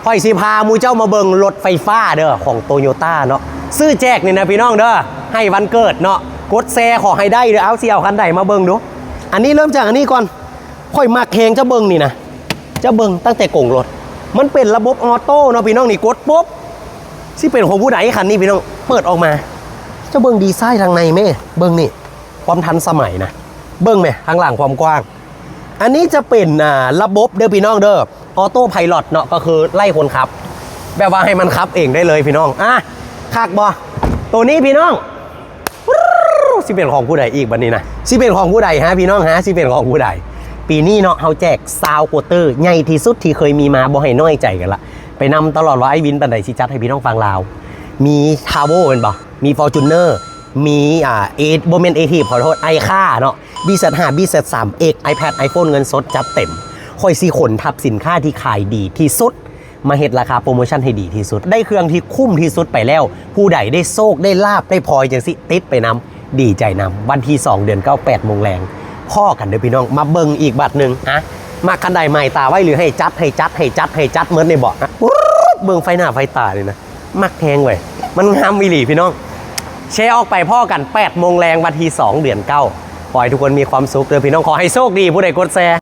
ຂ້ອຍຊິພາໝູ່ເຈົ້າມາເບິ່ງລົດໄຟຟ້າເດີ ຂອງໂຕໂຍຕ້າເນາະ ຊື້ແຈກນີ້ນະພີ່ນ້ອງເດີ ໃຫ້ວັນເກີດເນາະ ກົດແຊຂໍໃຫ້ໄດ້ເດີ. ເອົາ ຊິເອົາຄັນໃດມາເບິ່ງດູ ອັນນີ້ເລີ່ມຈາກອັນນີ້ກ່ອນ ຂ້ອຍມັກແຮງ ເຈົ້າເບິ່ງນີ້ນະ ເຈົ້າເບິ່ງຕັ້ງແຕ່ກົງລົດ ມັນເປັນລະບົບອອໂຕ້ເນາະພີ່ນ້ອງ ນີ້ກົດປຸບ ຊິເປັນຂອງຜູ້ໃດຄັນນີ້ພີ່ນ້ອງ ເປີດອອກມາ ເຈົ້າເບິ່ງດີໄຊທາງໃນແມ້ ເບິ່ງນີ້ ຄວາມທັນສະໄໝນະ ເບິ່ງແມ້ ທາງຫຼັງຄວາມກວ້າງ. ອັນນີ້ຈະເປັນ ອ່າ ລະບົບເດີພີ່ນ້ອງເດີ Autopilot ເນາະ ກໍຄືໄລ່ຄົນຂັບ ແບບວ່າໃຫ້ມັນຂັບເອງໄດ້ເລີຍພີ່ນ້ອງ. ອ່ະ ຄັກບໍ່ ໂຕນີ້ພີ່ນ້ອງ ຊິເປັນຂອງຜູ້ໃດອີກບັດນີ້ນະ ຊິເປັນຂອງຜູ້ໃດຮະພີ່ນ້ອງຮະ ຊິເປັນຂອງຜູ້ໃດ? ປີນີ້ເນາະ ເຮົາແຈກຊາວໂກເຕີໃຫຍ່ທີ່ສຸດທີ່ເຄີຍມີມາ ບໍ່ໃຫ້ນ້ອຍໃຈກັນລະ ໄປນຳຕະຫຼອດວ່າອ້າຍວິນປານໃດຊິຈັດໃຫ້ພີ່ນ້ອງຝັ່ງລາວ. ມີ Tavor ແມ່ນບໍ່? ມີ Fortuner ມີ ອ່າ A ບໍ່ແມ່ນ Ativ ຂໍໂທດ Ayca ເນາະ BZ ຫ້າ BZ ສາມ X iPad iPhone ເງິນສົດຈັດເຕັມ. ຂ້ອຍຊິຂົນທັບສິນຄ້າທີ່ຂາຍດີທີ່ສຸດ ມາເຮັດລາຄາໂປຣໂມຊັນໃຫ້ດີທີ່ສຸດ ໄດ້ເຄື່ອງທີ່ຄຸ້ມທີ່ສຸດໄປແລ້ວ. ຜູ້ໃດໄດ້ໂຊກ ໄດ້ລາບ ໄດ້ພອຍຈັ່ງຊີ້ ຕິດໄປນຳ ດີໃຈນຳ. ວັນທີສອງ ເດືອນເກົ້າ ແປດໂມງແລງ ພໍ້ກັນເດີພີ່ນ້ອງ ມາເບິ່ງອີກບັດໜຶ່ງ. ຮະ ມັກຄັນໃດໝາຍຕາໄວ້ ຫຼື ໃຫ້ຈັດ ໃຫ້ຈັດ ໃຫ້ຈັດ ໃຫ້ຈັດໝົດນີ້ບໍ? ຮະ ປຸບ ເບິ່ງໄຟໜ້າໄຟຕານີ້ນະ ມັກແຮງເວີຍ ມັນງາມອີ່ຫຼີພີ່ນ້ອງ. ແຊອອກໄປ ພໍ້ກັນແປດໂມງແລງ ວັນທີສອງ ເດືອນເກົ້າ. ຂໍໃຫ້ທຸກຄົນມີຄວາມສຸກເດີພີ່ນ້ອງ ຂໍໃຫ້ໂຊກດີ ຜູ້ໃດກົດແຊ.